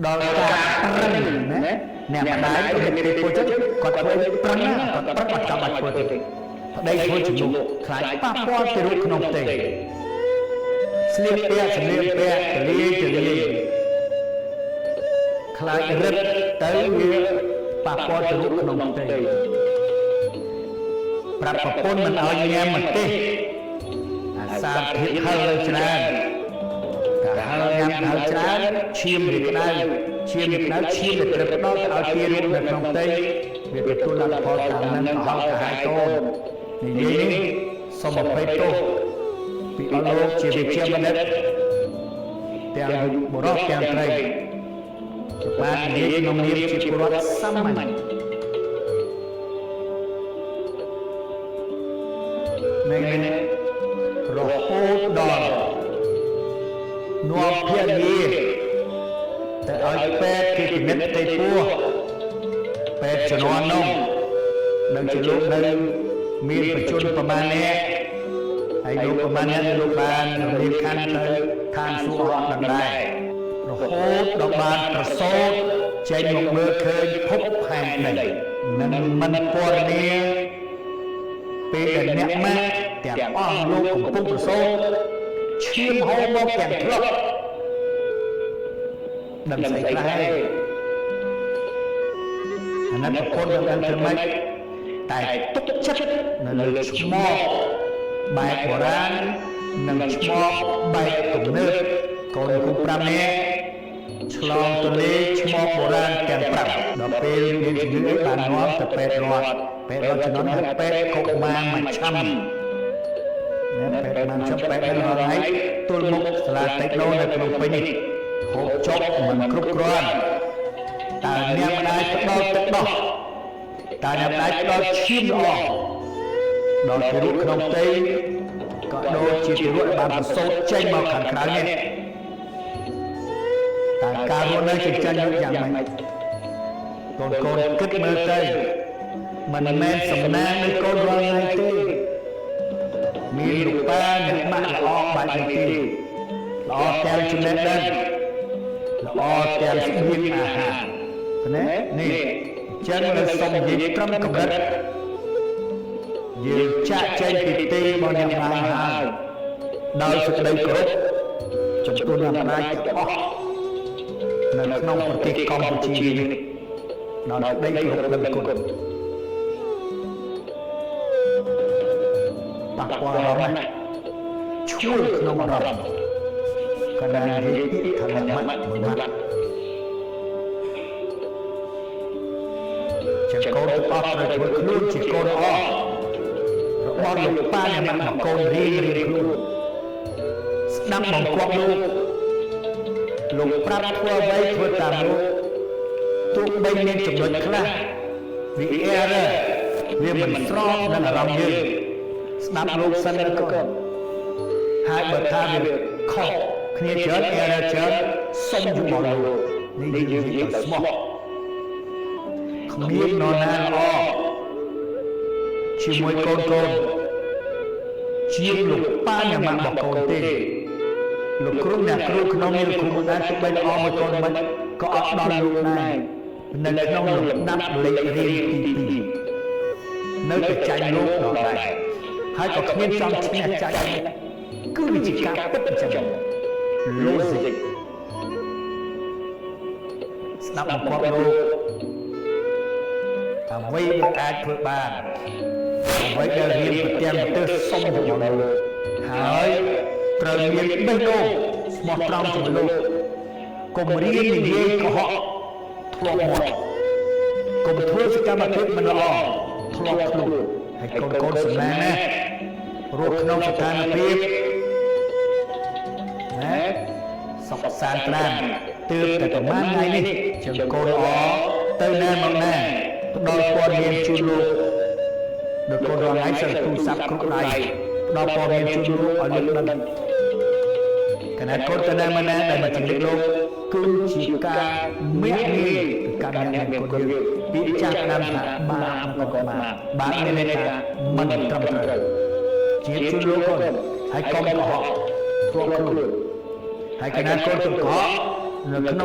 ដល់ការប្រឹងណាអ្នកម្ដាយក៏មានពេលពោចឹងគាត់ធ្វើប្រឹងណាគាត់ប្រឹងអត់ចាំបាច់ធ្វើទេប្តីធ្វើជំនួសខ្លាចប៉ះពាល់ទៅរូបក្នុងផ្ទៃស្លៀកពាក់សម្លៀកពាក់ទលាយទលាយខ្លាចរឹតទៅវាប៉ះពាល់ទៅរូបក្នុងផ្ទៃប្រាប់ប្រពន្ធមិនឲ្យញ៉ាំម្ទេសអាសារធាតុហឹរលើច្រើនតែហឹរញ៉ាំហឹរច្រើនឈាមវាក្តៅឈាមវាក្តៅឈាមវាត្រឹបដល់ទៅឲ្យទារកនៅក្នុងផ្ទៃវាទទួលលទ្ធផលតាមនឹងកុហកកាហើយកូននិយាយនេះសូមអភ័យទោសពីអស់លោកជាវិជ្ជាបណ្ឌិតទាំងបុរសទាំងស្រីបាទនិយាយក្នុងនាមជាពលរដ្ឋសាមញ្ញនៃរហូតដល់នាំភរិយាទៅឲ្យពេទ្យគេពិនិត្យផ្ទៃពោះពេទ្យជំនាន់នោះដឹងជាលោកនៅមានបច្ចុប្បន្នប្រមាណអ្នកហើយលោកប្រមាណអ្នកលោកបានរៀបខណ្ឌទៅឋានសួគ៌អត់ដឹងដែររហូតដល់បានប្រសូតចេញមកមើលឃើញភពផែនដីនឹងមិនពណ៌នាពេលដែលអ្នកម៉ាក់ទាំងអស់លោកកំពុងប្រសូតឈាមហូរមកទាំងធ្លុកដឹងស្អីខ្លះហើយអាណិតប្រពន្ធមិនដឹងធ្វើម៉េចតែទុកចិត្តនៅលើឈ្មោះបែបបុរាណនិងឈ្មោះបែបទំនើបកូនគូ5នាក់ឆ្លងទន្លេឈ្មោះបុរាណទាំង5ដល់ពេលមានជំងឺបាននាំទៅពេទ្យរដ្ឋពេទ្យរដ្ឋជំនាន់ហៅពេទ្យកុមារមជ្ឈិមណាពេទ្យមជ្ឈិមពេទ្យនឹងរាល់ថ្ងៃទល់មុខសាលាតេកណូនៅភ្នំពេញនេះហូបចុកមិនគ្រប់គ្រាន់តើអ្នកម្ដាយផ្ដល់ទឹកដោះតើអ្នកម្ដាយផ្ដល់ឈាមល្អដល់ទារកក្នុងផ្ទៃក៏ដូចជាទារកបានប្រសូតចេញមកខាងក្រៅនេះតើការរស់នៅចិញ្ចឹមយកយ៉ាងម៉េចកូនកូនគិតមើលទៅមិនមែនសំណាងនៃកូនរាល់ថ្ងៃទេមានលោកប៉ាអ្នកម៉ាក់ល្អបែបនេះទេល្អទាំងចំណេះដឹងល្អទាំងស្បៀងអាហារណានេះអញ្ចឹងនៅសុំនិយាយត្រឹមកម្រិតយើងចាក់ចែងពីទេរបស់អ្នកម្ដាយហើយដោយសេចក្តីគោរពចំពោះអ្នកម្ដាយទាំងអស់នៅក្នុងប្រទេសកម្ពុជានេះដោយក្តីគោរពដឹងគុណប៉ះពាល់អារម្មណ៍ណាស់ឈួលក្នុងអារម្មណ៍កណ្ដាលនិយាយពាក្យថាអ្នកម៉ាក់មួយម៉ាក់ជាកូនទាំងអស់ត្រូវធ្វើខ្លួនជាកូនល្អរបស់លោកប៉ាអ្នកម៉ាក់មកកូនរៀងរៀងខ្លួនស្ដាប់បង្គាប់លោកលោកប្រាប់ធ្វើអ្វីធ្វើតាមលោកទោះបីមានចំណុចខ្លះវា error វាមិនស្របនឹងអារម្មណ៍យើងស្ដាប់លោកសិនទៅកូនហើយបើថាវាខុសគ្នាច្រើន error ច្រើនសុំយោបល់លោកនេះយើងនិយាយតែស្មោះគ្មាននរណាល្អជាមួយកូនកូនជាងលោកប៉ាអ្នកម៉ាក់របស់កូនទេលោកគ្រូអ្នកគ្រូក្នុងនេះលោកគ្រូមិនដែរទោះបីល្អមួយកូនមិនក៏អត់ដល់លោកដែរនៅក្នុងលំដាប់លេខរៀងទី2នៅតែចាញ់លោកដល់ដែរហើយក៏គ្មានចង់ឈ្នះចាញ់គឺវាជាការពិតអញ្ចឹង logic ស្ដាប់បង្គាប់លោកអ្វីដែលអាចធ្វើបានអ្វីដែលរៀនប្រទាំងប្រទេសសុំយោបល់លោកហើយត្រូវមានបេះដូងស្មោះត្រង់ជាមួយលោកកុំរៀននិយាយកុហកធ្លាប់មាត់កុំធ្វើសកម្មភាពមិនល្អធ្លាប់ខ្លួនហើយកូនកូនសំណាងណាស់រស់ក្នុងស្ថានភាពណាសុខសាន្តត្រានទើបតែប្រហែលថ្ងៃនេះជាងកូនល្អទៅណាមកណាផ្ដល់ព័ត៌មានជូនលោកដល់កូនរាល់ថ្ងៃសិលទូរស័ព្ទគ្រប់ដៃផ្ដល់ព័ត៌មានជូនលោកឲ្យលោកដឹងកណាកូនទៅណាមកណាដែលមកជំរាបលោកគឺជាការមាក់ងាយពីការអ្នកមានគុណយើងពាក្យចាស់ដើមថាបាបក៏បាបបាបមានន័យថាមិនត្រឹមត្រូវជាជូនលោកកូនហើយកុំកុហកធ្លាប់ខ្លួនហើយកណាកូនទៅកុហកនៅក្នុង